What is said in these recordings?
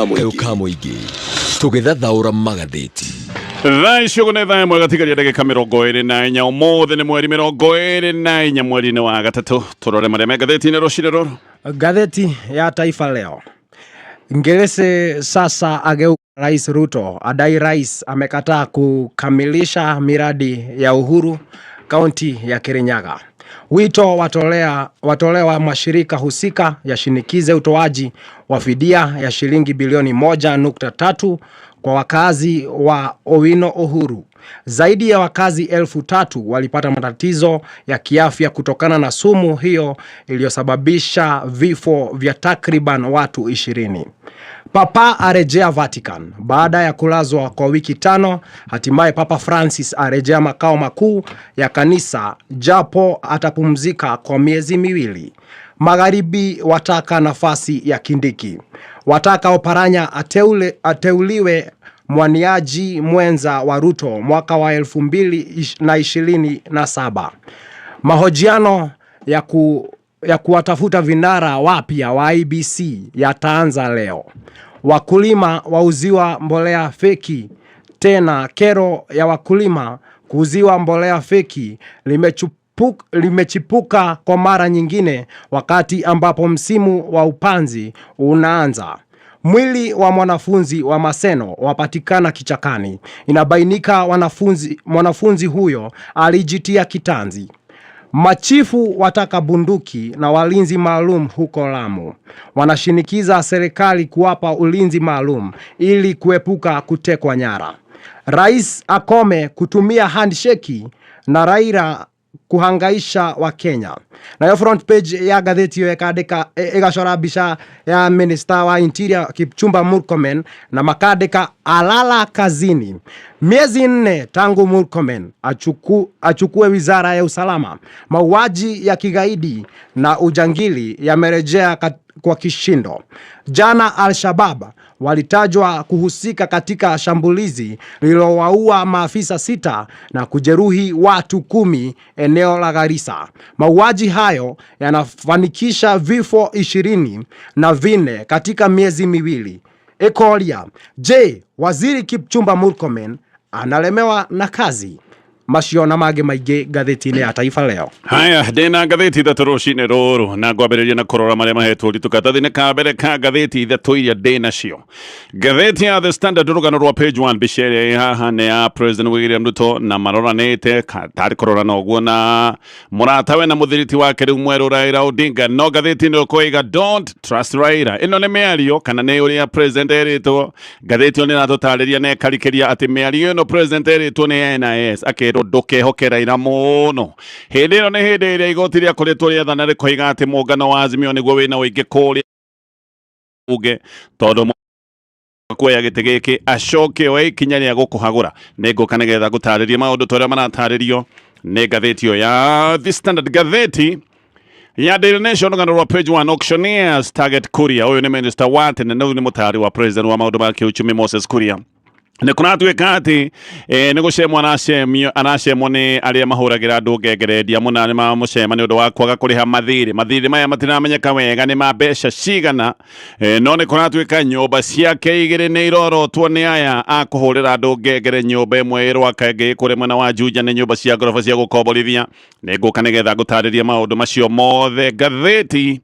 Kayũ ka mũingĩ tũgĩthathaũra magathĩti. Thaa icio nĩ thaa 1 gatigaria ndagĩka 24. Ũmũthĩ nĩ mweri 24 mweri-inĩ wa gatatũ. Tũrore marĩa me ngathĩti-inĩ rũcinĩ rũrũ. Gazeti ya Taifa Leo. Ngelese sasa ageuka Rais Ruto adai rais amekataa kukamilisha miradi ya Uhuru kaunti ya Kirinyaga. Wito watolewa mashirika husika yashinikize utoaji wa fidia ya shilingi bilioni 1.3 kwa wakazi wa Owino Uhuru. Zaidi ya wakazi 3,000 walipata matatizo ya kiafya kutokana na sumu hiyo iliyosababisha vifo vya takriban watu 20. Papa arejea Vatican baada ya kulazwa kwa wiki 5. Hatimaye Papa Francis arejea makao makuu ya kanisa japo atapumzika kwa miezi 2. Magharibi wataka nafasi ya Kindiki, wataka Oparanya ateuliwe mwaniaji mwenza wa Ruto mwaka wa 2027. Mahojiano ya kuwatafuta vinara wapya wa IEBC yataanza leo. Wakulima wauziwa mbolea feki tena. Kero ya wakulima kuuziwa mbolea feki limechipuka kwa mara nyingine wakati ambapo msimu wa upanzi unaanza. Mwili wa mwanafunzi wa Maseno wapatikana kichakani. Inabainika mwanafunzi huyo alijitia kitanzi. Machifu wataka bunduki na walinzi maalum huko Lamu. Wanashinikiza serikali kuwapa ulinzi maalum ili kuepuka kutekwa nyara. Rais akome kutumia handshake na Raila kuhangaisha Wakenya. Nayo front page ya gatheti iyo ĩkandĩka, ĩgacora mbica ya Minister wa Interior Kipchumba Murkomen na makandĩka alala kazini. Miezi 4 tangu Murkomen achukue wizara ya usalama. Mauaji ya kigaidi na ujangili yamerejea kwa kishindo. Jana Al-Shabaab walitajwa kuhusika katika shambulizi lililowaua maafisa 6 na kujeruhi watu 10 eneo la Garissa. Mauaji hayo yanafanikisha vifo 24 katika miezi 2. Ekoria, je, Waziri Kipchumba Murkomen analemewa na kazi? Macio na mangĩ maingĩ ngathĩti-inĩ ya Taifa Leo. Haya, ndĩna ngathĩti ithatũ rũcinĩ rũrũ na ngwambĩrĩria na kũrora marĩa mahetwo ũritũ karatathi-inĩ ka mbere ka ngathĩti ithatũ iria ndĩnacio. Ngathĩti ya The Standard, rũgano rwa page 1, mbica ĩrĩa ĩ haha nĩ ya President William Ruto na maroranĩte tarĩ kũrorana ũguo na mũratawe na mũthiriti wake rĩu mwerũ Raila Odinga. No ngathĩti ĩno ĩkoiga don't trust Raila. Ĩno nĩ mĩario kana nĩ ũrĩa President erĩtwo? Ngathĩti ĩyo nĩ ĩratũtarĩria na ĩkarikĩria atĩ mĩario ĩno President erĩtwo nĩ NIS, akerwo ndũkehoke Raila mũno. Hĩndĩ ĩno nĩ hĩndĩ ĩrĩa igoti rĩakoretwo rĩathana rĩkoiga atĩ mũngano wa Azimio nĩguo wĩna ũingĩ kũrĩa bunge, tondũ kuoya gĩtĩ gĩkĩ acoke oe ikinya rĩa gũkũhagũra. Nĩ ngũka nĩgetha ngũtarĩrie maũndũ ta ũrĩa maratarĩrio nĩ ngathĩti ĩyo ya The Standard. Ngathĩti ya Daily Nation, rũgano rwa page 1, auctioneers target Kuria. Ũyũ nĩ minister wa tene na rĩu nĩ mũtari wa president wa maũndũ ma kĩuchumi Moses Kuria. Nĩ kũratuĩka atĩ nĩ gũcemwo aracemwo nĩ arĩa mahũragĩra andũ ngengere ndia mũna, nĩ mamũcema nĩ ũndũ wa kwaga kũrĩha mathirĩ. Mathirĩ maya matiramenyeka wega nĩ ma mbeca cigana, no nĩ kũratuĩka nyũmba ciake 2 nĩ irorotwo nĩ aya a kũhũrĩra andũ ngengere. Nyũmba ĩmwe ĩrwaka, ĩngĩ kũrĩ mwena wa Juja, nĩ nyũmba cia ngoroba cia gũkomborithia. Nĩ ngũka nĩgetha ngũtarĩrie maũndũ macio mothe. Ngathĩti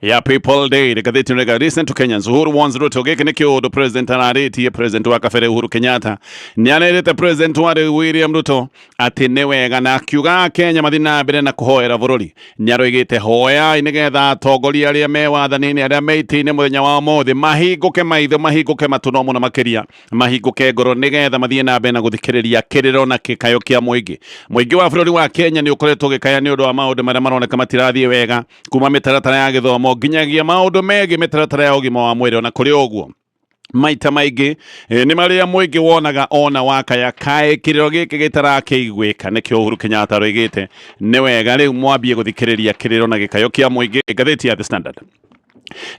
ya People Daily, ngathĩti ĩno, listen to Kenyans, Uhuru warns Ruto. Gĩkĩ nĩ kĩũndũ president ararĩtie. President wa kabere Uhuru Kenyatta nĩ arerĩte president wa rĩu William Ruto atĩ nĩ wega, na akiuga Kenya mathiĩ na mbere na kũhoera bũrũri. Nĩ aroigĩte hoyai nĩgetha atongoria arĩa me wathani-inĩ, arĩa me itĩ-inĩ mũthenya wa ũmũthĩ, mahingũke maitho, mahingũke matũ, no mũno makĩria mahingũke ngoro, nĩgetha mathiĩ na mbere na gũthikĩrĩria kĩrĩro na kĩkayo kĩa mũingĩ. Mũingĩ wa bũrũri wa Kenya nĩ ũkoretwo ũgĩkaya nĩ ũndũ wa maũndũ marĩa maroneka matirathiĩ wega, kuma mĩtaratara ya gĩthomo nginyagia maũndũ megiĩ mĩtaratara ya ũgima wa mwĩrĩ. Ona kũrĩ ũguo, maita maingĩ nĩ marĩa mũingĩ wonaga ona wakaya kaĩ kĩrĩro gĩkĩ gĩtarakĩiguĩka. Nĩkĩo Uhuru Kenyatta aroigĩte nĩ wega rĩu mwambie gũthikĩrĩria kĩrĩro na gĩkayo kĩa mũingĩ. Ngathĩti ya The Standard.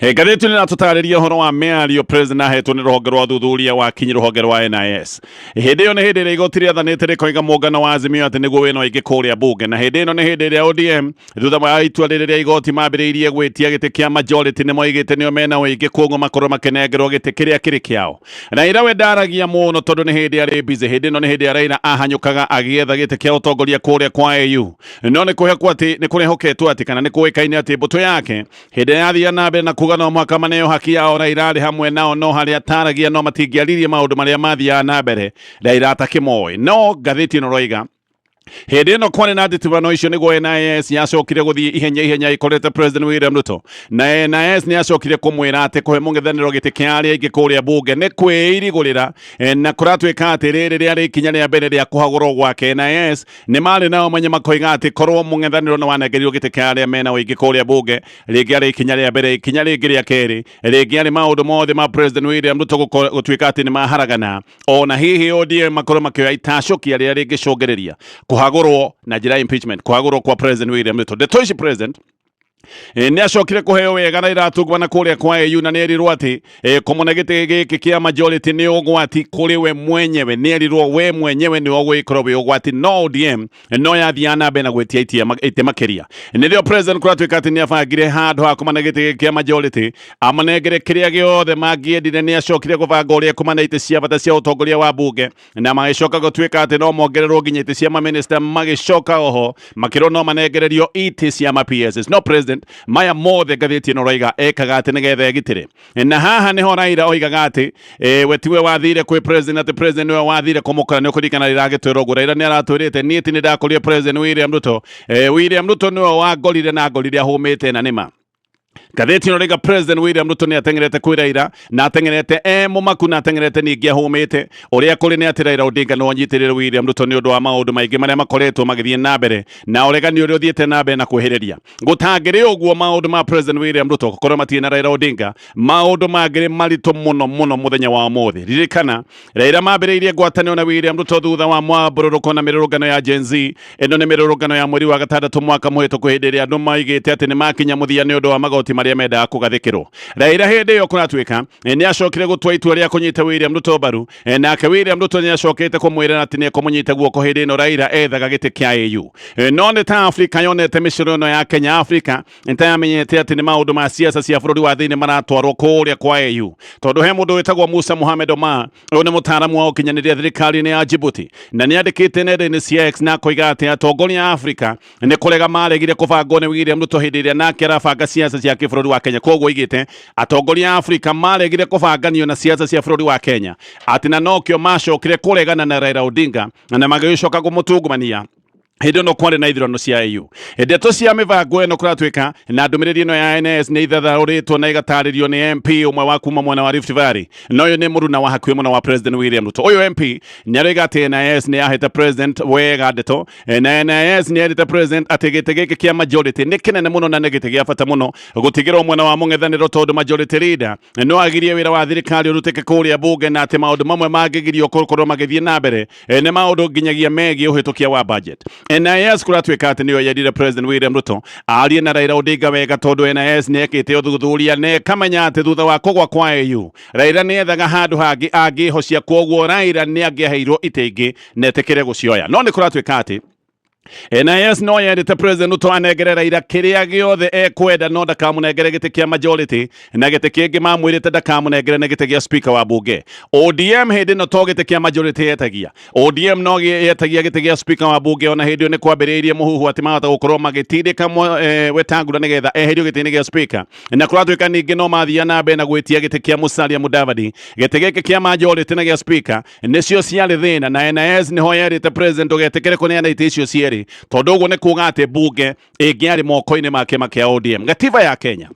Ngathĩti nĩ ĩratũtarĩria ũhoro wa mĩario president ahetwo nĩ rũhonge rwa thuthuria wa kinyi, rũhonge rwa NIS. Hĩndĩ ĩyo nĩ hĩndĩ ĩrĩa igoti rĩathanĩte rĩkoiga mũngano wa Azimio atĩ nĩguo wĩna ũingĩ kũrĩa bunge, na hĩndĩ ĩno nĩ hĩndĩ ĩrĩa ODM thutha wa itua rĩrĩ rĩa igoti mambĩrĩirie gwĩtia gĩtĩ kĩa majority, nĩ moigĩte nĩo mena ũingĩ, koguo makorwo makĩnengerwo gĩtĩ kĩrĩa kĩrĩ kĩao. Raila we ndaragia mũno tondũ nĩ hĩndĩ arĩ busy. Hĩndĩ ĩno nĩ hĩndĩ ya Raila ahanyũkaga agĩetha gĩtĩ kĩa ũtongoria kũrĩa kwa AU, no nĩ kũhekwo atĩ nĩ kũrehoketwo atĩ kana nĩ kũĩkaine atĩ mbũtũ yake hĩndĩ ĩrĩa yathiaga na mbere na kuga no mũhaka maneo haki yao, Raila arĩ hamwe nao, no harĩa ataragia no matingĩaririe maũndũ marĩa mathiaga na mbere Raila atakĩmoĩ. No ngathĩti ĩno roiga hĩndĩ ĩno kwarĩ na nditimũrano icio nĩguo NIS yacokire gũthiĩ ihenya ihenya ĩkorete President William Ruto, na NIS nĩ yacokire kũmwĩra atĩ kũhe mũng'ethanĩro gĩtĩ kĩa arĩa aingĩ kũrĩa bunge nĩ kwĩirigũrĩra, na kũratuĩka atĩ rĩrĩ rĩarĩ ikinya rĩa mbere rĩa kũhagũrwo gwake. NIS nĩ marĩ nao mwenye makoiga atĩ korwo mũng'ethanĩro nĩ wanengerirwo gĩtĩ kĩa arĩa mena ũingĩ kũrĩa bunge rĩngĩ arĩ ikinya rĩa mbere. Ikinya rĩngĩ rĩa kerĩ rĩngĩ arĩ maũndũ mothe ma President William Ruto gũtuĩka atĩ nĩ maharagana, ona hihi ODM makorwo makĩoya itacũkia rĩrĩa rĩngĩcũngĩrĩria kũhagũrwo na njĩra ya impeachment, kũhagũrwo kwa President William Ruto. Ndeto ici president nĩ acokire kũheo wega na iratungwana kũrĩa kwa AU, na nĩ erirwo atĩ kũmũne gĩtĩ gĩkĩ kĩa majority nĩ ũgwati kũrĩ we mwenyewe. Nĩ erirwo we mwenyewe nĩ ũgũgĩkorwo wĩ ũgwati, no ODM no yathiaga na mbere na gwĩtia itĩ makĩria. Nĩrĩo president kũratuĩka atĩ nĩ abangire handũ ha kũmane gĩtĩ gĩkĩ kĩa majority amanengere kĩrĩa gĩothe mangĩendire. Nĩ acokire gũbanga ũrĩa kũmane itĩ cia bata cia ũtongoria wa bunge, na magĩcoka gũtuĩka atĩ no mongererwo nginya itĩ cia maminista, magĩcoka oho makĩrwo no manengererio itĩ cia ma PSs. No president maya mothe ngathĩti ĩno raiga ekaga atĩ nĩgetha egitĩre, na haha nĩho Raila oigaga atĩ we tiwe wathire kwĩ president, atĩ president nĩwe wathire kũmũkora. Nĩ ũkũririkana rĩragĩtwĩrwo ũguo Raila nĩ aratwĩrĩte, niĩ ti nĩ ndakorire President William Ruto, William Ruto nĩwe wangorire na ngorire ahũmĩte. Na nĩma ngathĩti ĩno rĩga President William Ruto nĩ ateng'erete kwĩ Raila na ateng'erete e mũmaku na ateng'erete ningĩ ahũmĩte. Ũrĩa kũrĩ nĩ atĩ Raila Odinga nĩ wanyitĩrĩire William Ruto nĩ ũndũ wa maũndũ maingĩ marĩa makoretwo magĩthiĩ na mbere na ũregani ũrĩa ũthiĩte na mbere na kwĩhĩrĩria. Gũtangĩrĩ ũguo, maũndũ ma President William Ruto gũkorwo matirĩ na Raila Odinga, maũndũ mangĩrĩ maritũ mũno mũno mũthenya wa ũmũthĩ. Ririkana Raila mambĩrĩirie ngwatanĩro na William Ruto thutha wa mwambũrũrũko na mĩrũrũngano ya Gen Z. Ĩno nĩ mĩrũrũngano ya mweri wa gatandatũ mwaka mũhĩtũku, hĩndĩ ĩrĩa andũ maigĩte atĩ nĩ makinya mũthia nĩ ũndũ wa magoti marĩa mendaga kũgathĩkĩrwo. Raila hĩndĩ ĩyo kũratuĩka nĩ acokire gũtua itua rĩa kũnyita William Ruto mbaru, nake William Ruto nĩ acokete kũmwĩra atĩ nĩ ekũmũnyita guoko hĩndĩ ĩno Raila ethaga gĩtĩ kĩa AU. No nĩ ta Afrika yonete mĩcoro ĩno ya Kenya, Afrika nĩ ta yamenyete atĩ nĩ maũndũ ma siasa cia bũrũri wa thĩinĩ maratwarwo kũrĩa kwa AU, tondũ he mũndũ wĩtagwo Musa Mohamed Omar. Ũyũ nĩ mũtaaramu wa ũkinyanĩria thirikari-inĩ ya Djibouti, na nĩ andĩkĩte nenda-inĩ cia X na akoiga atĩ atongoria a Afrika nĩ kũrega maregire kũbangwo nĩ William Ruto hĩndĩ ĩrĩa nake arabanga siasa cia kĩbũrũri wa Kenya. Koguo oigĩte atongoria a Afrika maregire kũbanganio na siasa cia bũrũri wa Kenya, atĩ na nokĩo macokire kũregana na Raila Odinga na magĩcoka kũmũtungumania hĩndĩ ĩno kwarĩ na ithurano cia AU. Ndeto cia mĩbango ĩno kũratuĩka na ndũmĩrĩri ĩno ya NS nĩ ithathaũrĩtwo na ĩgatarĩrio nĩ MP ũmwe wa kuma mwena wa Rift Valley, na ũyũ nĩ mũruna wa hakuhĩ mũno wa President William Ruto. Ũyũ MP nĩ aroiga atĩ NIS nĩ yahete president wega ndeto, na NIS nĩ yerĩte president atĩ gĩtĩ gĩkĩ kĩa majority nĩ kĩnene mũno na nĩ gĩtĩ gĩa bata mũno gũtigĩrwo mwena wa mũng'ethanĩro, tondũ majority leader no agirie wĩra wa thirikari ũrutĩke kũrĩa bunge, na atĩ maũndũ mamwe mangĩgirio gũkorwo magĩthiĩ na mbere nĩ maũndũ nginyagia megiĩ ũhĩtũkia wa budget. NIS kũratuĩka atĩ nĩyo yerire President William Ruto arie na Raila Odinga wega, tondũ NIS nĩ ekĩte ũthuthuria na ĩkamenya atĩ thutha wa kũgwa kwa AU Raila nĩ ethaga handũ hangĩ angĩhocia, kwoguo Raila nĩ angĩaheirwo itĩ ingĩ na etĩkĩre gũcioya. No nĩ kũratuĩka atĩ NIS no yendete President Ruto anengere Raila kĩrĩa gĩothe ekwenda, no ndakamũnengere gĩtĩ kĩa majority, na gĩtĩ kĩngĩ mamwĩrĩte ndakamũnengere nĩ gĩtĩ gĩa speaker wa bunge. ODM hĩndĩ ĩno to gĩtĩ kĩa majority yetagia, ODM no yetagia gĩtĩ gĩa speaker wa bunge. Ona hĩndĩ ĩyo nĩ kwambĩrĩirie mũhuhu atĩ mahota gũkorwo magĩtindĩka Wetangula nĩgetha eherio gĩtĩ-inĩ gĩa speaker, na kũratuĩka ningĩ no mathia na mbere na gwĩtia gĩtĩ kĩa Musalia Mudavadi. Gĩtĩ gĩkĩ kĩa majority na gĩa speaker nĩcio ciarĩ thĩna, na NIS nĩho yerĩte president ndũgetĩkĩre kũneana itĩ icio cierĩ, tondũ ũguo nĩ kuga atĩ bunge ĩngĩarĩ moko-inĩ ma kĩama kĩa ODM. Gatiba ya Kenya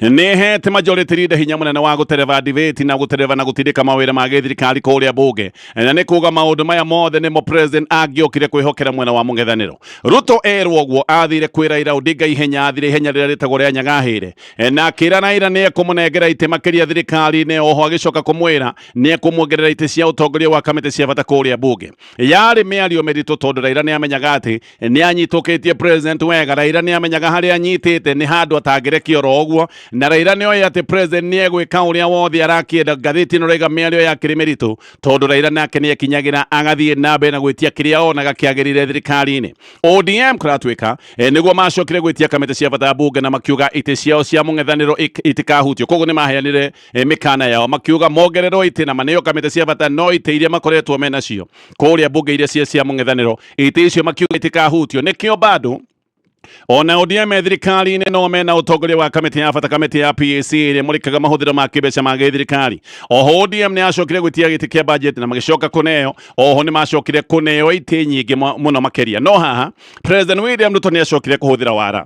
nĩ hete majority leader hinya mũnene wa gũtereba debate na gũtereba na gũtindĩka mawĩra ma gĩthirikari kũrĩa bunge, na nĩ kuga maũndũ maya mothe nĩmo president angĩokire kwĩhokera mwena wa mũng'ethanĩro. Ruto erwo ũguo athire kwĩ Raila Odinga ihenya, athire ihenya rĩrĩa rĩtagwo rĩa nyagahĩre, na akĩra Raila nĩ ekũmũnengera itĩ makĩria thirikari-inĩ. Oho agĩcoka kũmwĩra nĩ ekũmuongerera itĩ cia ũtongoria wa kamĩtĩ cia bata kũrĩa bunge. Yarĩ mĩario mĩritũ, tondũ Raila nĩ amenyaga atĩ nĩ anyitũkĩtie president wega. Raila nĩ amenyaga harĩa anyitĩte nĩ handũ atangĩrekio oro ũguo. Na Raila nĩ oĩ atĩ president nĩ egwĩka ũrĩa wothe arakĩenda. Ngathĩti ĩno raiga mĩario yakĩrĩ mĩritũ tondũ Raila nake nĩ ekinyagĩra agathiĩ na mbere na gwĩtia kĩrĩa onaga kĩagĩrĩire thirikari-inĩ. ODM kũratuĩka nĩguo macokire gwĩtia kamĩtĩ cia bata mbunge na makiuga itĩ ciao cia mũng'ethanĩro itikahutio. Koguo nĩ maheanire mĩkana yao makiuga mongererwo itĩ na maneo kamĩtĩ cia bata, no itĩ iria makoretwo menacio kũrĩa mbunge iria cia cia mũng'ethanĩro, itĩ icio makiuga itikahutio. Nĩkĩo bado ona ODM thirikari-inĩ no mena ũtongoria wa kamĩtĩ ya bata, kamĩtĩ ya PAC ĩrĩa ĩmũrĩkaga mahũthĩro ma kĩmbeca ma gĩthirikari. Oho ODM nĩ yacokire gwĩtia gĩtĩ kĩa budget na magĩcoka kũneo. Oho nĩ macokire kũneo itĩ nyingĩ mũno makĩria. No haha President William Ruto nĩ acokire kũhũthĩra wara.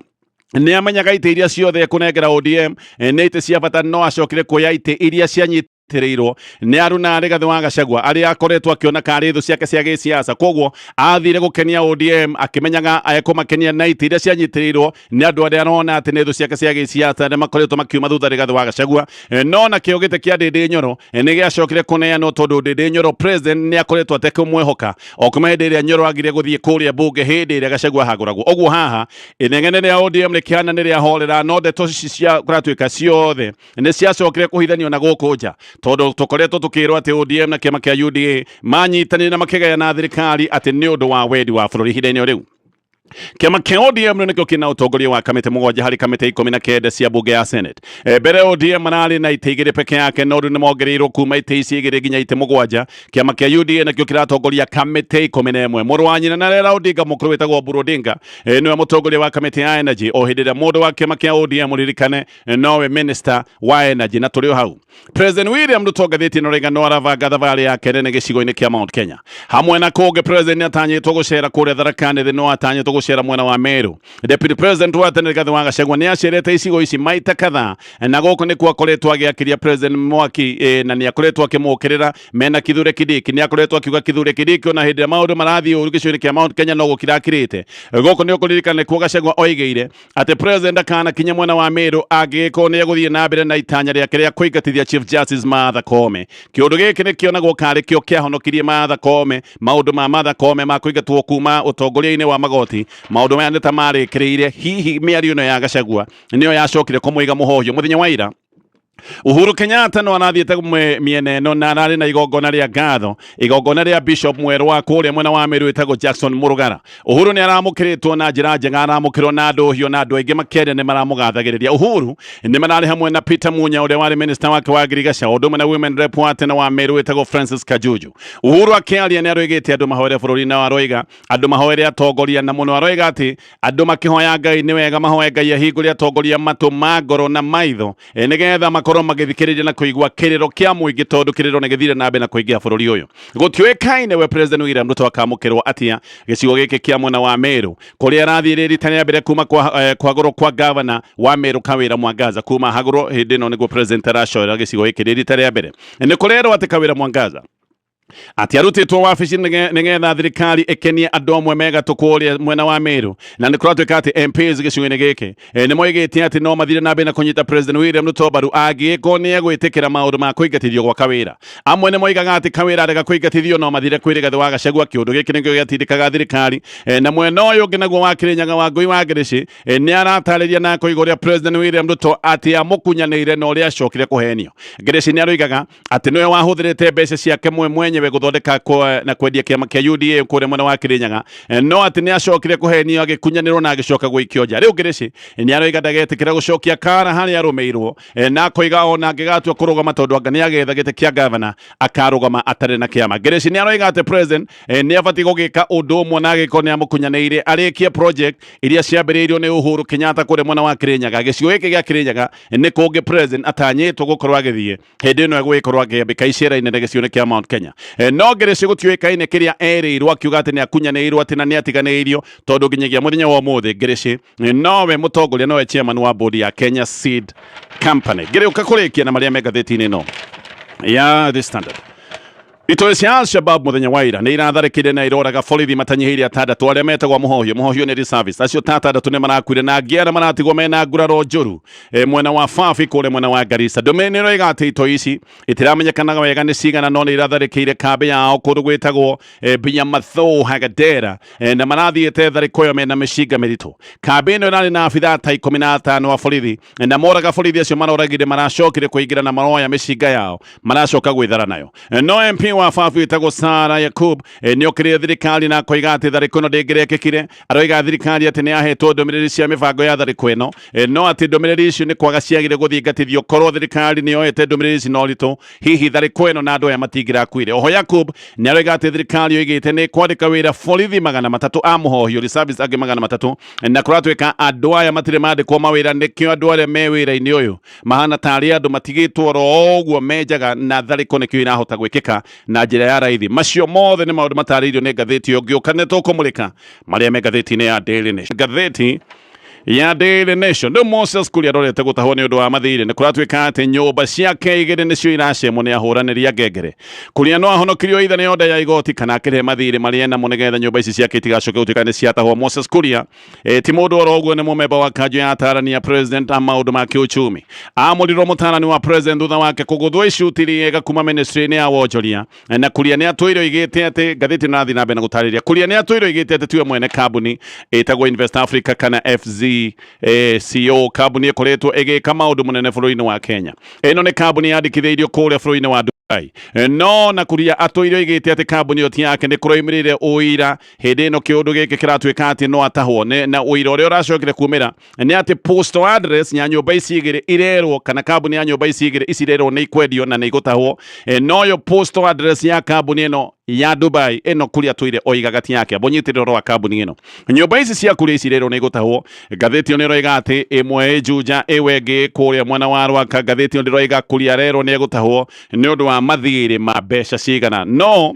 Nĩ amenyaga itĩ iria ciothe ekũnengera ODM nĩ itĩ cia bata, no acokire kuoya itĩ iria cianyitĩrĩirwo nĩ Aruna Rigathĩ wa Gachagua, arĩa akoretwo akĩona karĩ thũ ciake cia gĩsiasa. Koguo athire gũkenia ODM akĩmenyaga ekũmakenia na itĩ iria cianyitĩrĩirwo nĩ andũ arĩa arona atĩ nĩ thũ ciake cia gĩsiasa, arĩa makoretwo makiuma thutha Rigathĩ wa Gachagua. No nakĩo gĩtĩ kĩa Ndĩndĩ Nyoro nĩ gĩacokire kũneanwo tondũ Ndĩndĩ Nyoro president nĩ akoretwo atekũmwĩhoka o kuma hĩndĩ ĩrĩa Nyoro agire gũthiĩ kũrĩa mbunge hĩndĩ ĩrĩa Gachagua ahagũragwo. Ũguo haha inegene rĩa ODM rĩkĩhana nĩ rĩahorera, no ndeto ici cia kũratuĩka ciothe nĩ ciacokire kũhithanio na gũkũ nja, tondũ tũkoretwo tũkĩrwo atĩ ODM na kĩama kĩa UDA manyitanire na makĩgayana thirikari atĩ nĩ ũndũ wa wendi wa bũrũri. Ihinda-inĩ o rĩu kĩama kĩa ODM nĩkĩo kĩna ũtongoria wa kamĩtĩ 7 harĩ kamĩtĩ 19 cia bunge ya Senate. Mbere ODM mararĩ na itĩ 2 peke yake, no rĩu nĩ mongereirwo kuma itĩ ici 2 nginya itĩ 7. Kĩama kĩa UDA nakĩo kĩratongoria kamĩtĩ 11. Mũrũ wa nyina na Raila Odinga mũkũrũ wĩtagwo Oburu Odinga nĩwe mũtongoria wa kamĩtĩ ya energy, o hĩndĩ ĩrĩa mũndũ wa kĩama kĩa ODM ririkane nowe minister wa energy. Na tũrĩ o hau, President William Ruto ngathĩti ĩno raiga no arabanga thabarĩ yake nene gĩcigo-inĩ kĩa Mount Kenya hamwe na kũngĩ. President nĩ atanyĩtwo gũcera kũrĩa Tharaka Nithi, no atanyĩtwo gũcera mwena wa Meru. Deputy President wa tene Rigathĩ wa Gachagua nĩ acerete icigo ici maita kadhaa, na gũkũ nĩkuo akoretwo agĩakĩria President mwaki na nĩ akoretwo akĩmũkĩrĩra mena Kithure Kindiki. Nĩ akoretwo akiuga Kithure Kindiki ona hĩndĩ ĩrĩa maũndũ marathiĩ ũru gĩcigo-inĩ kĩa Mount Kenya no gũkira akirĩte. Gũkũ nĩ ũkũririkana nĩkuo Gachagua oigĩire atĩ president ndakanakinye mwena wa Meru angĩgĩkorwo nĩ egũthiĩ na mbere na itanya rĩake rĩa kũingatithia Chief Justice Martha Koome. Kĩũndũ gĩkĩ nĩ kĩonagwo karĩ kĩo kĩahonokirie Martha Koome. Maũndũ ma Martha Koome ma kũingatwo kuma ũtongoria-inĩ wa magoti, maũndũ maya nĩ ta marĩkĩrĩire. Hihi mĩario ĩno ya Gachagua nĩyo yacokire kũmũiga mũhohio. Mũthenya wa ira Uhuru Kenyatta no arathiĩte mĩena ĩno na ararĩ na igongona rĩa ngatho, igongona rĩa Bishop mwerũ wa kũrĩa mwena wa Meru wĩtagwo Jackson Murugara. Uhuru nĩ aramũkĩrĩtwo na njĩra njega, aramũkĩrwo na ndũhio na andũ aingĩ makĩaria nĩ maramũgathagĩrĩria. Uhuru nĩ mararĩ hamwe na Peter Munya ũrĩa warĩ minister wake wa ngirigaca, ũndũ ũmwe na women rep wa tene wa Meru wĩtagwo Francis Kajuju. Uhuru akĩaria nĩ aroigĩte andũ mahoere bũrũri, na aroiga andũ mahoere atongoria, na mũno aroiga atĩ andũ makĩhoya Ngai nĩ wega mahoe Ngai ahingũre atongoria matũ ma ngoro na maitho, nĩgetha makorwo magĩthikĩrĩria na kũigua kĩrĩro kĩa mũingĩ, tondũ kĩrĩro nĩ gĩthire na mbere na kũingĩha bũrũri ũyũ. Gũtiũĩkaine we President William Ruto akamũkĩrwo atĩa gĩcigo gĩkĩ kĩa mwena wa Meru kũrĩa arathiĩ rĩ rita rĩa mbere kuma kwagũrwo kwa gavana wa Meru Kawĩra Mwangaza. Kuma hagũrwo hĩndĩ ĩno nĩguo president aracoera gĩcigo gĩkĩ rĩ rita rĩa mbere. Nĩ kũrerwo atĩ Kawĩra Mwangaza atĩ arutĩtwo wabici nĩgetha thirikari ĩkenie andũ amwe megatũ kũrĩa mwena wa Meru. Na nĩ kũratuĩka atĩ MPs gĩcigo-inĩ gĩkĩ nĩ moigĩte atĩ no mathire na mbere na kũnyita President William Ruto mbaru angĩkorwo nĩ egwĩtĩkĩra maũndũ ma kũingatithio gwa Kawĩra. Amwe nĩ moigaga atĩ Kawĩra arega kũingatithio no mathire kwĩ Rigathĩ wa Gachagua. Kĩũndũ gĩkĩ nĩkĩo gĩatindĩkaga thirikari. Na mwena ũyũ ũngĩ naguo wa Kĩrĩnyaga wa Ngũi wa Ngĩrĩcĩ nĩ aratarĩria na akoiga ũrĩa President William Ruto atĩ amũkunyanĩire na ũrĩa acokire kũhenio. Ngĩrĩcĩ nĩ aroigaga atĩ nĩwe wahũthĩrĩte mbeca ciake mwe mwenyewe gũthondeka na kwendia kĩama kĩa UDA kũrĩa mwena wa Kĩrĩnyaga, no atĩ nĩ acokire kũhenio agĩkunyanĩrwo na agĩcoka gũikio nja. Rĩu Ngĩrĩcĩ nĩ aroiga ndagetĩkĩra gũcokia kara harĩa arũmĩirwo, na akoiga ona angĩgatua kũrũgama tondũ anga nĩ agetha gĩtĩ kĩa gavana akarũgama atarĩ na kĩama. Ngĩrĩcĩ nĩ aroiga atĩ president nĩ abatiĩ gũgĩka ũndũ ũmwe na agĩkorwo nĩ amũkunyanĩire arĩkie project iria ciambĩrĩirio nĩ Uhuru Kenyatta kũrĩa mwena wa Kĩrĩnyaga. Gĩcigo gĩkĩ gĩa Kĩrĩnyaga nĩ kũngĩ president atanyĩtwo gũkorwo agĩthiĩ hĩndĩ ĩno egũgĩkorwo akĩambĩka icera inene gĩcigo-inĩ kĩa Mount Kenya. No Ngĩrĩcĩ gũtiũĩkaine kĩrĩa erĩirwo akiuga atĩ nĩ akunyanĩirwo atĩ na nĩ atiganĩirio, tondũ nginyagia mũthenya wa ũmũthĩ Ngĩrĩcĩ nowe mũtongoria, nowe chairman wa board ya Kenya Seed Company. Ngĩrĩũka kũrĩkia na marĩa me ngathĩti-inĩ ĩno ya The Standard. Itoi cia Al-Shabab muthenya wa ira nĩ iratharĩkĩire na iroraga borithi matanyihĩire atandatũ arĩa metagwo mũhohio. Mũhohio nĩ reservist. Acio ta atandatũ nĩ marakuire na angĩ arĩa maratigwo mena nguraro njũru mwena wa Fafi kũrĩa mwena wa Garissa. Ndũmĩrĩri nĩ ĩroiga atĩ itoi ici itiramenyekanaga wega nĩ cigana no nĩ iratharĩkĩire kambĩ yao kũndũ gwĩtagwo Binyamatho Hagadera na marathiĩte tharĩko ĩyo mena mĩcinga mĩritũ. Kambĩ ĩno ĩrarĩ na abithaa ta 15 a borithi na moraga borithi acio maroragire maracokire kũingĩra na maroya mĩcinga yao maracoka gwĩthara nayo. No MP wa Fafi wĩtagwo Sara Yakub nĩ okĩrĩire thirikari na akoiga atĩ tharĩko ĩno ndĩngĩrekĩkire. Aroiga thirikari atĩ nĩ yahetwo ndũmĩrĩri cia mĩbango ya tharĩko ĩno, no atĩ ndũmĩrĩri icio nĩ kwaga ciagire gũthingatithio. Korwo thirikari nĩ yoete ndũmĩrĩri ici na ũritũ, hihi tharĩko ĩno na andũ aya matingĩrakuire. Oho Yakub nĩ aroiga atĩ thirikari yoigĩte nĩ kwandĩka wĩra borithi 300 a mũhohio reservist angĩ 300, na kũratuĩka andũ aya matirĩ mandĩkwo mawĩra, nĩkĩo andũ arĩa me wĩra-inĩ ũyũ mahana tarĩ andũ matigĩtwo oro ũguo menjaga, na tharĩko nĩkĩo irahota gwĩkĩka na njĩra ya raithi. Macio mothe nĩ maũndũ matarĩirio nĩ ngathĩti ĩyo. Ngĩũka nĩ tũkũmũrĩka marĩa me ngathĩti-inĩ ya Daily Nation. Ngathĩti ya Daily Nation. Rĩu Moses Kuria arorete gũtahwo nĩ ũndũ wa mathirĩ. Nĩ kũratuĩka atĩ nyũmba ciake igĩrĩ nĩcio iracemwo nĩ ahũranĩri a ngengere. Kuria no ahonokirio either nĩ order ya igoti kana akĩrĩhe mathirĩ marĩa enamo nĩgetha nyũmba ici ciake itigacoke gũtuĩka nĩ ciatahwo. Moses Kuria ti mũndũ oro ũguo, nĩ mũmemba wa kanjũ ya atarani ya president a maũndũ ma kĩũchumi. Amũrirwo mũtarani wa president thutha wake kũgũthwo icuti rĩega kuma ministry-inĩ ya wonjoria. Na Kuria nĩ atũire oigĩte atĩ ngathĩti ĩno ĩrathiĩ na mbere na gũtarĩria. Kuria nĩ atũire oigĩte atĩ tiwe mwene kambuni ĩtagwo Invest Africa kana FZCO, kambuni ĩkoretwo ĩgĩka maũndũ mũnene bũrũri-inĩ wa Kenya. Ĩno nĩ kambuni yandĩkithĩirio kũrĩa bũrũri-inĩ wa Dubai. No na Kuria atũire oigĩte atĩ kambuni ĩyo ti yake, nĩ kũroimĩrĩire ũira hĩndĩ ĩno kĩũndũ gĩkĩ kĩratuĩka atĩ no atahwo. Na ũira ũrĩa ũracokire kumĩra nĩ atĩ postal address ya nyũmba ici igĩrĩ irerwo, kana kambuni ya nyũmba ici igĩrĩ ici irerwo nĩ ikwendio na nĩ igũtahwo. Noyo postal address ya kambuni ĩno ya Dubai ĩno Kuria tũire oigaga ti yake. Ambonyitĩrĩra ũhoro wa kambuni ĩno. Nyũmba ici cia Kuria ici irerwo nĩ igũtahwo. Ngathĩti ĩyo nĩ ĩroiga atĩ ĩmwe ĩ Juja, ĩwe ĩngĩ kũrĩa mwena wa Rwaka. Ngathĩti ĩyo ndĩroiga Kuria arerwo nĩ egũtahwo nĩ ũndũ wa mathirĩ ma mbeca cigana. No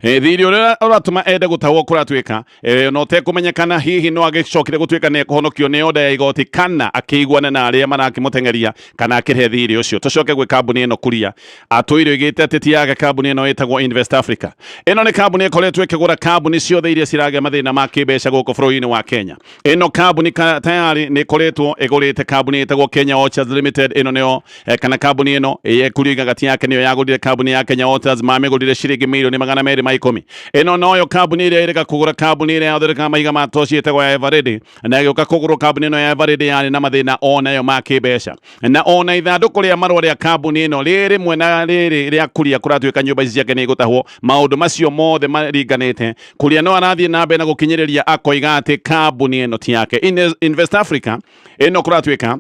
thirĩ ũrĩa ũratũma ende gũtahwo kũratuĩka no ũtekũmenyekana hihi no agĩcokire gũtuĩka nĩ ekũhonokio nĩ order ya igoti kana akĩiguane na arĩa marakĩmũteng'eria kana akĩrĩhe thirĩ ũcio. Tũcoke gwĩ kambuni ĩno Kuria atũire oigĩte atĩ ti yake. Kambuni ĩno ĩtagwo Invest Africa. Ĩno nĩ kambuni ĩkoretwo ĩkĩgũra kambuni ciothe iria ciragĩa mathĩna ma kĩmbeca gũkũ bũrũri-inĩ wa Kenya. Ĩno kambuni tayari nĩ ĩkoretwo ĩgũrĩte kambuni ĩtagwo Kenya Orchards Limited. Ĩno nĩyo kana kambuni ĩno Kuria oigaga ti yake, nĩyo yagũrire kambuni ya Kenya Orchards, mamĩgũrire ciringi mirioni 210. Ĩno noyo kambuni ĩrĩa ĩrĩga kũgũra kambuni ĩrĩa yathondekaga mahiga ma toci ĩtagwo ya Eveready, na ĩgĩũka kũgũrwo kambuni ĩno ya Eveready yarĩ na mathĩna onayo ma kĩmbeca. Na ona ithandũkũ rĩa marũa rĩa kambuni ĩno rĩrĩ mwena rĩrĩ rĩa Kuria kũratuĩka nyũmba ici ciake nĩ igũtahwo. Maũndũ macio mothe maringanĩte, Kuria no arathiĩ na mbere na gũkinyĩrĩria akoiga atĩ kambuni ĩno ti yake. Invest Africa ĩno kũratuĩka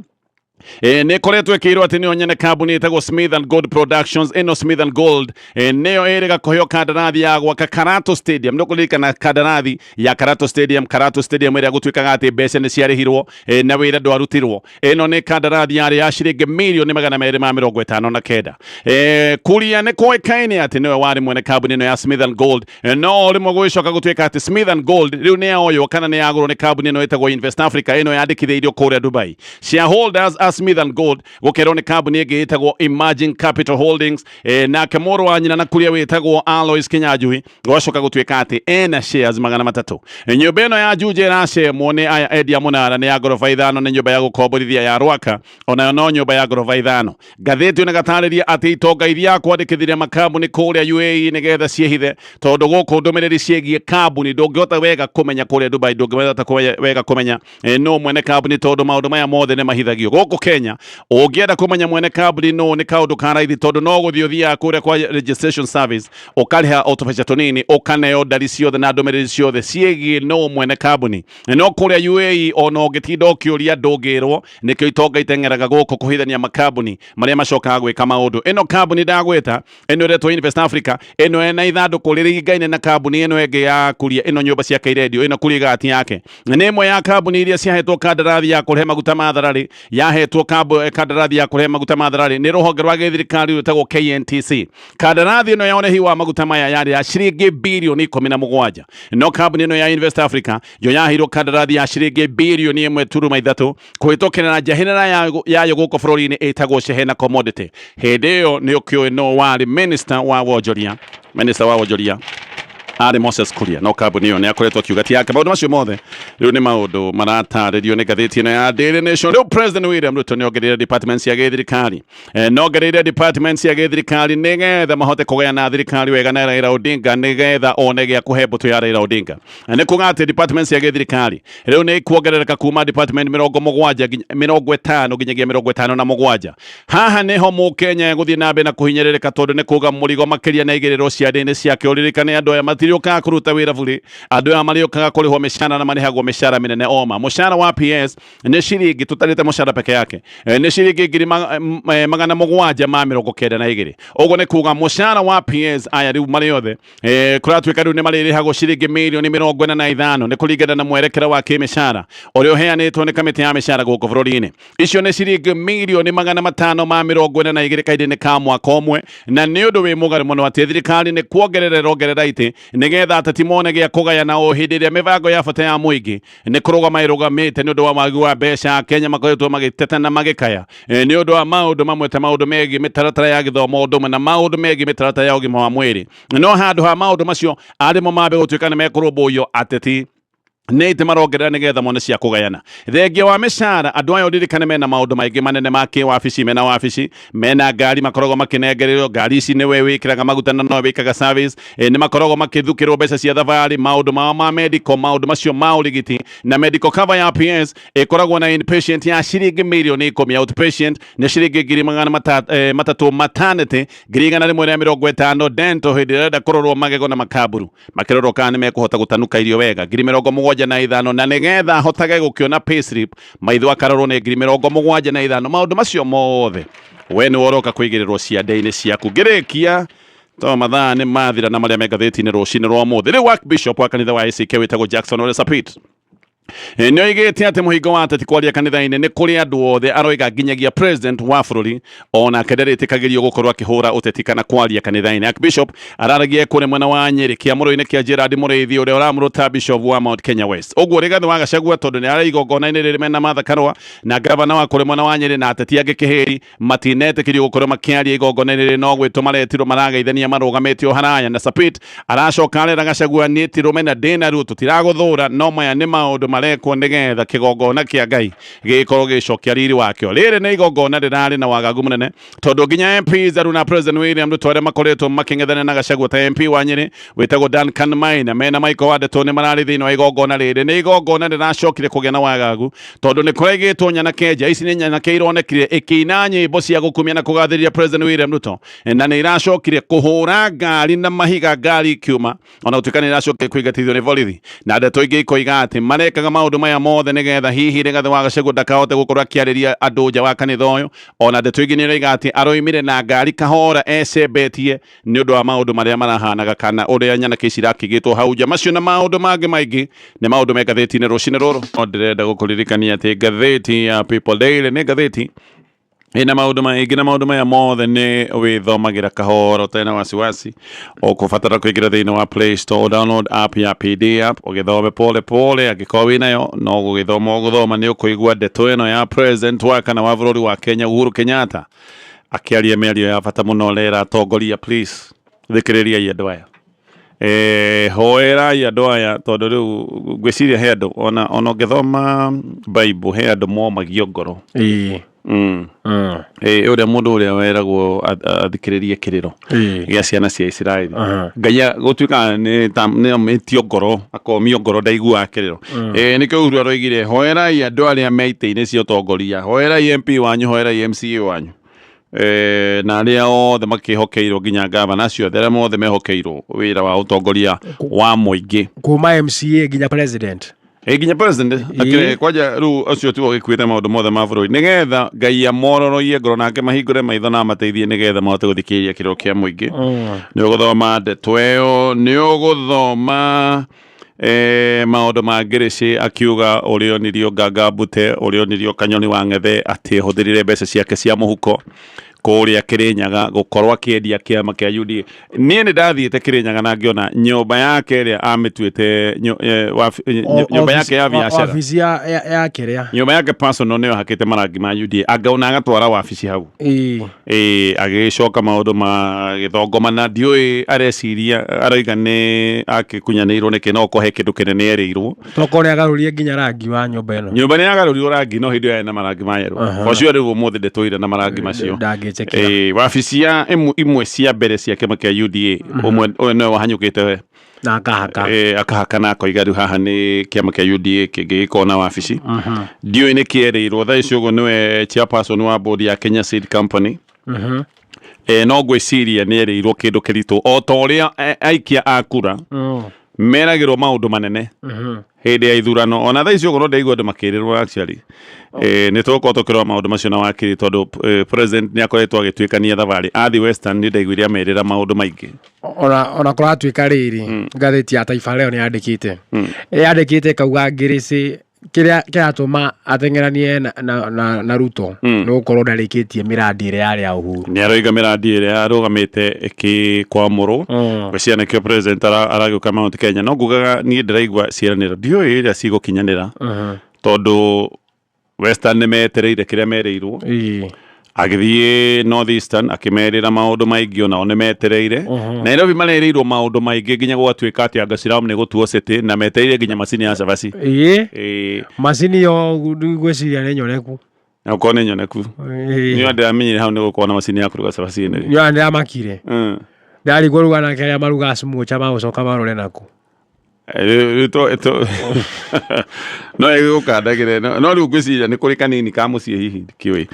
nĩ ĩkoretwo ĩkĩirwo atĩ nĩyo nyene kambuni ĩtagwo Smith and Gold Productions. Ĩno Smith and Gold nĩyo ĩrĩga kũheo kandarathi ya gwaka Karato Stadium. Nĩ ũkũririkana kandarathi ya Karato Stadium, Karato Stadium ĩrĩa gũtuĩkaga atĩ mbeca nĩ ciarĩhirwo na wĩra ndwarutirwo. Ĩno nĩ kandarathi yarĩ ya ciringi mirioni 259. Kuria nĩ kũĩkaine atĩ nĩwe warĩ mwene kambuni ĩno ya Smith and Gold. No rĩmwe gũgĩcoka gũtuĩka atĩ Smith and Gold rĩu nĩ yaoywo kana nĩ yagũrwo nĩ kambuni ĩno ĩtagwo Invest Africa. Ĩno yandĩkithĩirio kũrĩa Dubai. Shareholders a Smith and Gold gũkerwo nĩ kambuni ĩngĩ ĩtagwo Emerging Capital Holdings. Nake mũrũ wa nyina na Kuria wĩtagwo Alois Kinyanjui gwacoka gũtuĩka atĩ ena shares 300. Nyũmba ĩno ya Juja ĩracemwo nĩ aya endia mũnara nĩ ya ngoroba 5, nĩ nyũmba ya gũkomborithia ya Rwaka onayo no nyũmba ya ngoroba 5. Ngathĩti ĩno ĩgatarĩria atĩ itonga iria kwandĩkithirie makambuni kũrĩa UAE nĩgetha ciĩhithe, tondũ gũkũ ndũmĩrĩri ciĩgiĩ kambuni ndũngĩhota wega kũmenya kũrĩa Dubai, ndũngĩhota wega kũmenya no mwene kambuni, tondũ maũndũ maya mothe nĩ mahithagio. Gũkũ Kenya ũngĩenda kũmenya mwene kambuni no nĩ kaũndũ ka raithi, tondũ no gũthiĩ ũthiaga kũrĩa kwa registration service ũkarĩha o tũbeca tũnini ũkaneo ndari ciothe na ndũmĩrĩri ciothe ciĩgiĩ no mwene kambuni. No kũrĩa UAE ona ũngĩtinda ũkĩũria ndũngĩrwo. Nĩkĩo itonga iteng'eraga gũkũ kũhithania makambuni marĩa macokaga gwĩka maũndũ. Ĩno kambuni ndagwĩta ĩno ĩretwo Invest Africa, ĩno ĩna ithandũkũ rĩringaine na kambuni ĩno ĩngĩ ya Kuria, ĩno nyũmba ciake irendio, ĩno Kuria igati yake. Nĩ ĩmwe ya kambuni iria ciahetwo kandarathi ya kũrehe maguta ma thararĩ, yahetwo yahetwo kandarathi ya kũrehe maguta ma thararĩ nĩ rũhonge rwa gĩthirikari rwĩtagwo KNTC. Kandarathi ĩno ya ũrehi wa maguta maya yarĩ ya ciringi birioni 17, no kambuni ĩno ya Invest Africa yo yaheirwo kandarathi ya ciringi birioni 1.3 kũhĩtũkĩra njahĩrĩra yayo gũkũ bũrũri-inĩ ĩtagwo Shehena Commodity. Hĩndĩ ĩyo nĩ ũkĩũĩ no warĩ minister wa wonjoria, minister wa wonjoria arĩ Moses Kuria, no kambuni ĩyo nĩ akoretwo akiuga ti yake. Maũndũ macio mothe rĩu nĩ maũndũ maratarĩrio nĩ ngathĩti ĩno ya Daily Nation. Rĩu President William Ruto nĩ ongereire department cia gĩthirikari, nongereire department cia gĩthirikari nĩgetha mahote kũgayana thirikari wega na Raila Odinga, nĩgetha one gĩa kũhe mbũtũ ya Raila Odinga. Nĩ kuga atĩ department cia gĩthirikari rĩu nĩ kuongerereka kuma department 70 nginya 50 nginyagia 57. Haha nĩho mũkenya egũthiĩ na mbere na kũhinyĩrĩrĩka, tondũ nĩ kuga mũrigo makĩria na igĩrĩrwo ciande-inĩ ciake. Ũririkane andũ aya matirĩũkaga kũruta wĩra burĩ, andũ aya marĩũkaga kũrĩhwo mĩcara na marĩhagwo mĩcara mĩnene oma. Mũcara wa PS nĩ ciringi, tũtarĩte mũcara peke yake, nĩ ciringi 792,000. Ũguo nĩ kuga mũcara wa PS aya rĩu marĩ othe, kũratuĩka rĩu nĩ marĩrĩhagwo ciringi mirioni 45, nĩ kũringana na mwerekera wa kĩmĩcara ũrĩa ũheanĩtwo nĩ kamĩtĩ ya mĩcara gũkũ bũrũri-inĩ. Icio nĩ ciringi mirioni 542 kahinda-inĩ ka mwaka ũmwe, na nĩ ũndũ wĩ mũgarũ mũno atĩ thirikari nĩ kuongerera ĩrongerera itĩ nĩgetha ateti mone gĩa kũgayana, o hĩndĩ ĩrĩa mĩbango ya bata ya mũingĩ nĩ kũrũgama ĩrũgamĩte nĩ ũndũ wa wagi wa mbeca. Kenya makoretwo magĩteta na magĩkaya nĩ ũndũ wa maũndũ mamwe ta maũndũ megiĩ mĩtaratara ya gĩthomo, ũndũ ũmwe na maũndũ megiĩ mĩtaratara ya ũgima wa mwĩrĩ. No handũ ha maũndũ macio arĩmo mambe gũtuĩka nĩ mekũrũmbũiyo, ateti nĩ itĩ marongerera nĩgetha mone cia kũgayana. Thengia wa mĩcara, andũ aya ũririkane mena maũndũ maingĩ manene ma kĩwabici. Mena wabici, mena ngari makoragwo makĩnengererio. Ngari ici nĩwe wĩkĩraga maguta na nowe wĩkaga service. Nĩ makoragwo makĩthukĩrwo mbeca cia thabarĩ, maũndũ mao ma medical, maũndũ macio ma ũrigiti, na medical cover ya PS ĩkoragwo na inpatient ya ciringi mirioni 10, outpatient nĩ ciringi 300,000, maternity 150,000, dental hĩndĩ ĩrĩa ũrenda kũrorwo magego na makamburu makĩrorwo kana nĩ mekũhota gũtanuka irio wega 75,000, na nĩgetha ahotage gũkĩona payslip maitho akarorwo nĩ 75,000. Maũndũ macio mothe we nĩ ũroka kũigĩrĩrwo ciande-inĩ ciaku. Ngĩrĩkia, to mathaa nĩ mathira na marĩa me ngathĩti-inĩ rũcinĩ rwa ũmũthĩ. Rĩu Archbishop wa kanitha wa ACK wĩtagwo Jackson Ole Sapit nĩ oigĩte atĩ mũhingo wa ateti kwaria kanitha-inĩ nĩ kũrĩ andũ othe. Aroiga nginyagia president wa bũrũri onake ndarĩtĩkagĩrio gũkorwo akĩhũra ũteti kana kwaria kanitha-inĩ. Archbishop araragia kũrĩ mwena wa Nyĩrĩ kĩamũro-inĩ kĩa Gerard Mũrĩithi ũrĩa ũramũruta bishop wa Mount Kenya West. Ũguo Rigathĩ wa Gachagua, tondũ nĩ arĩ igongona-inĩ rĩrĩ mena Martha Karua na gavana wa kũrĩ mwena wa Nyĩrĩ na ateti angĩ kĩhĩri, matinetĩkĩrio gũkorwo makĩaria igongona-inĩ rĩrĩ, no gwĩtwo maretirwo marageithania marũgamĩte o haraya. Na Sapit aracoka arera Gachagua, niĩ ti rũmena ndĩna ruo, tũtiragũthũra, no maya nĩ maũndũ marekwo nĩgetha kĩgongona kĩa Ngai gĩkorwo gĩcokia riri wakĩo. Rĩrĩ nĩ igongona rĩrarĩ na wagagu mũnene, tondũ nginya MPs aru na President William Ruto arĩa makoretwo makĩng'ethana na Gachagua, ta MP wa Nyĩrĩ wĩtagwo Duncan Maina mena Michael Wandetũ, nĩ mararĩ thĩinĩ wa igongona rĩrĩ. Nĩ igongona rĩracokire kũgĩa na wagagu, tondũ nĩ kũraigĩtwo nyanake nja. Ici nĩ nyanake ironekire ĩkĩina nyĩmbo cia gũkumia na kũgathĩrĩria President William Ruto, na nĩ iracokire kũhũra ngari na mahiga, ngari ikiuma, ona gũtuĩka nĩ iracokire kũingatithio nĩ borithi. Na ndeto ingĩ ikoiga atĩ marekaga maũndũ maya mothe nĩgetha hihi Rigathĩ wa Gachagua ndakahote gũkorwo akĩarĩria andũ nja wa kanitha ũyũ. Ona ndeto ingĩ nĩ iroiga atĩ aroimire na ngari kahora ecembetie nĩ ũndũ wa maũndũ marĩa marahanaga kana ũrĩa nyanake ici irakĩgĩtwo hau nja. Macio na maũndũ mangĩ maingĩ nĩ maũndũ me ngathĩti-inĩ rũcinĩ rũrũ. No ndĩrenda gũkũririkania atĩ ngathĩti ya People Daily nĩ ngathĩti ĩna maũndũ maingĩ, na maũndũ maya mothe nĩ wĩthomagĩra kahora ũtarĩ na wasiwasi. Ũkũbatara kũingĩra thĩinĩ wa Play Store, download app ya PD app, ũgĩthome pole pole. Angĩkorwo wĩnayo, no gũgĩthoma ũgũthoma, nĩ ũkũigua ndeto ĩno ya president wa kana wa bũrũri wa Kenya Uhuru Kenyatta akĩaria mĩario ya bata mũno rera atongoria. Please thikĩrĩriai andũ aya, hoerai andũ aya, tondũ rĩu ngwĩciria he andũ ona ũngĩthoma Bible, he andũ momagio ngoro. Ũrĩa mũndũ ũrĩa weragwo athikĩrĩrie kĩrĩro gĩa ciana cia Isiraeli. Ngai gũtuĩka nĩ ta nĩ omĩtio ngoro, akomio ngoro, ndaiguaga kĩrĩro. Nĩkĩo Uhuru aroigire hoerai andũ arĩa me itĩ-inĩ cia ũtongoria, hoerai MP wanyu, hoerai MCA wanyu, na arĩa othe makĩhokeirwo, nginya gavana acio othe, arĩa mothe mehokeirwo wĩra wa ũtongoria wa mũingĩ. Kuma MCA nginya president. Nginya president. Akĩrĩ kwanja rĩu ũcio tiwe ũgĩkuĩte maũndũ mothe ma bũrũri, nĩgetha Ngai amororoie ngoro nake mahingũre maitho na amateithie nĩgetha mahote gũthikĩrĩria kĩrĩro kĩa mũingĩ. Nĩ ũgũthoma ndeto ĩyo, nĩ ũgũthoma. Maũndũ ma Ngĩrĩcĩ akiuga ũrĩa onirio Nganga Mbute, ũrĩa onirio Kanyoni wa Ng'ethe atĩ hũthĩrire mbeca ciake cia mũhuko kũrĩa Kĩrĩnyaga gũkorwo akĩendia kĩama kĩa UDA. Niĩ nĩ ndathiĩte Kĩrĩnyaga na ngĩona nyũmba yake ĩrĩa amĩtuĩte nyũmba yake ya biacara, wabici ya kĩrĩa, nyũmba yake personal nĩyo hakĩte marangi ma UDA, anga ona agatwara wabici hau. Ĩĩ. Ĩĩ, agĩcoka maũndũ ma gĩthongomana ndiũĩ areciria aroiga nĩ akĩkunyanĩirwo nĩkĩ, no okorwo he kĩndũ kĩnene erĩirwo. Tokorwo nĩ agarũrire nginya rangi wa nyũmba ĩno. Nyũmba nĩ yagarũrirwo rangi no hĩndĩ ĩyo yarĩ na marangi ma yerũ. For sure rĩu ũmũthĩ ndĩtũire na marangi macio. Ndangĩtĩkĩra. Ĩĩ, wabici ya imwe cia mbere cia kĩama kĩa UDA, ũmwe ũyũ nĩwe wahanyũkĩte we. Na akahaka. Ĩĩ, akahaka na akoiga rĩu haha nĩ kĩama kĩa UDA kĩngĩgĩkorwo na wabici. Ndiũĩ nĩ kĩerĩirwo thaa ici ũguo nĩwe chairperson wa board ya Kenya Seed Company. No ngwĩciria nĩ erĩirwo kĩndũ kĩritũ o ta ũrĩa aikia a kura meragĩrwo maũndũ manene hĩndĩ ya ithurano. Ona thaa ici ũguo no ndaigua andũ makĩrĩrwo actually. Nĩ tũgũkorwo tũkĩrora maũndũ macio na wakiri tondũ president nĩ akoretwo agĩtuĩkania thabarĩ athi Western, nĩ ndaiguire amerĩra maũndũ maingĩ. Ona kũratuĩka rĩrĩ, ngathĩti ya Taifa Leo nĩ yandĩkĩte, yandĩkĩte ĩkauga Ngĩrĩcĩ kĩrĩa kĩratũma ateng'eranie na Ruto nĩ gũkorwo ndarĩkĩtie mĩrandi ĩrĩa yarĩ ya Uhuru. Nĩ aroiga mĩrandi ĩrĩa arũgamĩte ĩkĩkwamũrwo. Ngwĩciria nĩkĩo president aragĩũka Mount Kenya, no ngugaga niĩ ndĩraigua ciĩranĩro ndiũĩ ĩrĩa cigũkinyanĩra tondũ Western nĩ metereire kĩrĩa merĩirwo. Agĩthiĩ North Eastern akĩmerĩra maũndũ maingĩ, onao nĩ metereire. Nairobi marerĩirwo maũndũ maingĩ nginya gwatuĩka atĩ anga Siram nĩ gũtuo city na metereire nginya macini ya cabaci. Ĩĩ, macini ĩyo ngwĩciria nĩ nyoneku. Na ũkorwo nĩ nyoneku. Nĩ ndĩramenyire hau nĩ gũkorwo na macini ya kũruga cabaci nĩ. Nĩ ndĩramakire. Ndarigwo rĩu anake arĩa marugaga smocha magũcoka marore naku. Rĩu no ĩgũkandagĩre no rĩu ngwĩciria nĩ kũrĩ kanini ka mũciĩ hihi ndikĩũĩ.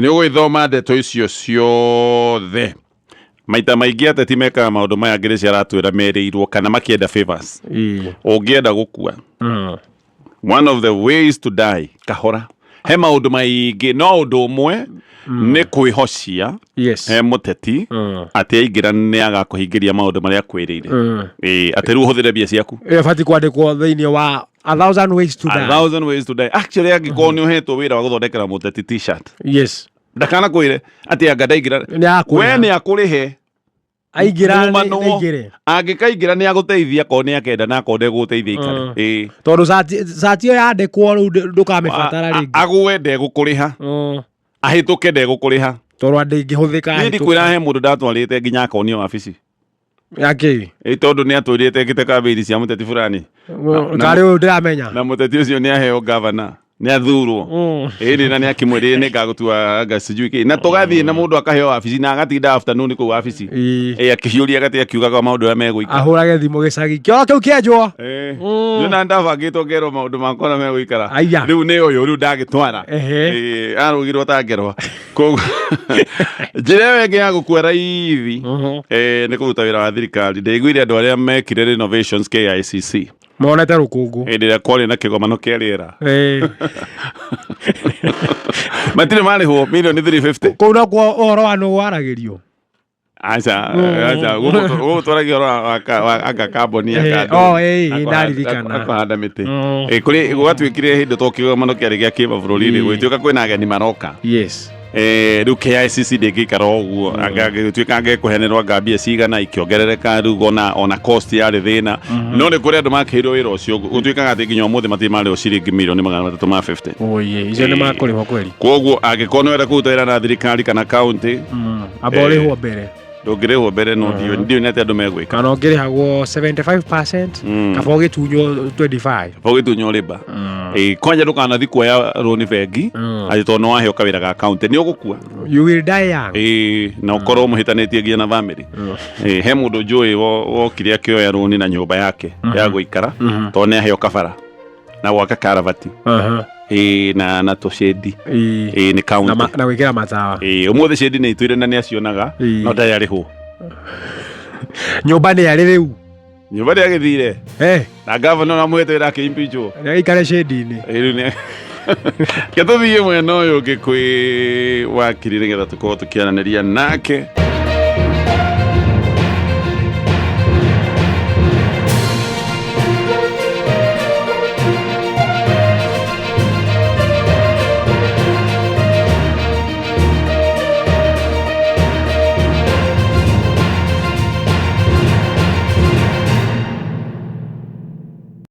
Nĩ ũgũgĩthoma ndeto icio ciothe. Maita maingĩ ateti mekaga maũndũ maya Ngĩrĩci aratwĩra merĩirwo kana makĩenda favors. Ũngĩenda gũkua, one of the ways to die kahora, he maũndũ maingĩ no ũndũ ũmwe nĩ kwĩhocia he mũteti atĩ aingĩra nĩ agakũhingĩria maũndũ marĩa akwĩrĩire. Ĩĩ, atĩ rĩu ũhũthĩre mbia ciaku. Ĩyo ĩbatiĩ kwandĩkwo thĩinĩ wa A Thousand Ways to A Die. Thousand Ways to Die. Actually angĩkorwo nĩ ũhetwo wĩra wa gũthondekera mũteti t-shirt, ndakanakwĩre atĩ anga ndaingĩra Nĩ akũrĩha. we nĩ akũrĩhe. Aingĩra Mumanwo. nĩ aingĩre. Angĩkaingĩra nĩ agũteithia akorwo nĩ akenda na akorwo ndegũgũteithia ikare. Ĩĩ. Tondũ cati ĩyo yandĩkwo rĩu ndũkamĩbatara rĩngĩ. Agũe ndegũkũrĩha, ahĩtũke ndegũkũrĩha. Tondũ ndĩngĩhũthĩka. Niĩ ndikwĩra he mũndũ ndatwarĩte nginya akonio wabici. Yakĩ? Ĩ tondũ nĩ atwĩrĩte ngĩte kambĩini cia mũteti fulani. Karĩ ũyũ ndĩramenya. Na mũteti ũcio nĩ aheo gavana, nĩ athurwo. Ĩĩ na nĩ akĩmwĩrire nĩ ngagũtua anga sijui kĩ. Na tũgathiĩ na mũndũ akaheo wabici na agatinda afternoon kũu wabici. Ĩĩ akĩhiũria gati akiugaga maũndũ ũrĩa megũikara. Ahũrage thimũ gĩcagi kĩoro kĩu kĩenjwo. Nĩ na ndabangĩtwo ngerwo maũndũ makwa ũrĩa megũikara. Aya. Rĩu nĩ ũyũ rĩu ndagĩtwara. Ehe. Ĩĩ arũgirwo ta ngerwa. Koguo njĩra ĩyo ĩngĩ ya gũkua raithi nĩ kũruta wĩra wa thirikari. Ndaiguire andũ arĩa mekire renovations KICC Monete rũkũngũ. Hĩndĩ ĩrĩa kwarĩ na kĩgomano kĩa rĩera matirĩ marĩhwo mirioni 350. Kũu nakuo ũhoro wa nũ waragĩrio. Aca, aca, gũkũ twaragia ũhoro wa anga kamboni ya kando. Oh, ĩĩ, ndaririkana. Akũhanda mĩtĩ. Kũrĩ gwatuĩkire hĩndĩ to kĩgomano kĩarĩ gĩa kĩmabũrũri-rĩ, gũgĩtuĩka kwĩna ageni maroka. Rĩu KICC ndĩngĩikara o ũguo, anga gĩtuĩka angĩkũheanĩrwo anga mbia cigana ikĩongerereka rĩu ona cost yarĩ thĩna. No nĩ kũrĩ andũ makĩheirwo wĩra ũcio, gũtuĩkaga atĩ nginya ũmũthĩ matirĩ marĩhwo ciringi mirioni 350. Oye, icio nĩ makũrĩhwo kweri. Koguo angĩkorwo nĩ ũrenda kũruta wĩra na thirikari kana county, Amba ũrĩhwo mbere. Ndũngĩrĩhwo mbere, no ndiũĩ nĩ atĩa andũ megwĩka. Kana ũngĩrĩhagwo 75%, kaba ũgĩtunywo 25. Ũgĩtunywo rĩmba. Ĩĩ, kwanja ndũkanathi kuoya rũni bengi atĩ tondũ nĩ waheo kawĩra ga county, nĩ ũgũkua. You will die young. Ĩĩ, na ũkorwo mũhĩtanĩtie nginya na family. Ĩĩ, he mũndũ njũĩ wokire akĩoya rũni na nyũmba yake ya gũikara tondũ nĩ aheo kabara na gwaka karavati. Ĩĩ, na tũcĩndi. Ĩĩ, nĩ Na county. Na gwĩkĩra matawa. Ĩĩ, ũmũthĩ cĩndi nĩ itũire na nĩ acionaga no ndarĩ arĩhwo. Nyũmba nĩ yarĩ rĩu. Nyũmba nĩ agĩthire na gavana namũhete wĩra akĩimpichwo. Nĩ agĩikare cĩndi-inĩ. Rĩu nĩ ke tũthiĩ mwena ũyũ ũngĩ kwĩ wakiri nĩgetha tũkorwo tũkĩaranĩria nake.